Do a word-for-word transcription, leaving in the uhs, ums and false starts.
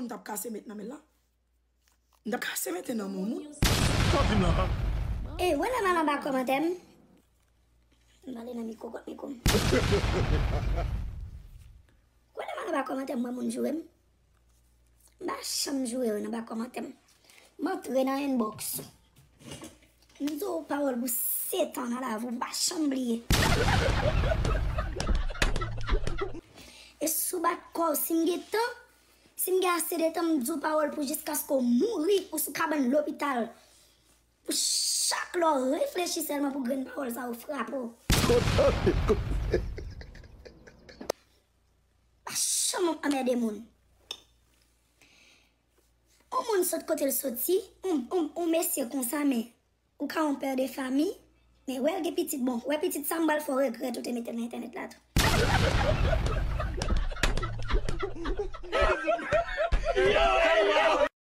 t ap kase met nan men l la. M t ap kase mete nan men moun. Sa w di m la, a? E wè lè m al anba kòmantè m. M pale nan mikwo kot mikwo m. Wè lè m al anba kòmantè m, m wè moun joure m. M pa janm joure yo nan ba kòmantè m. M antre nan inbox. M di w pawòl pou sèt an nan lavi w, pa janm bliye. E si w bat kò w, si m gen tan, si m gen ase de tan, m di w pawòl pou jiskaske w mouri, ou sou kabann lopital. Pou chak lè w reflechi sèlman pou grenn pawòl sa yo frape w. Pa janm anmède moun. On moun sot kote l soti, on, on, on mesye konsa, men ou ka on pè de fami, men wè l gen pitit, bon, wè pitit sa m pral fè w regrèt ou te mete l nan entènèt la tou.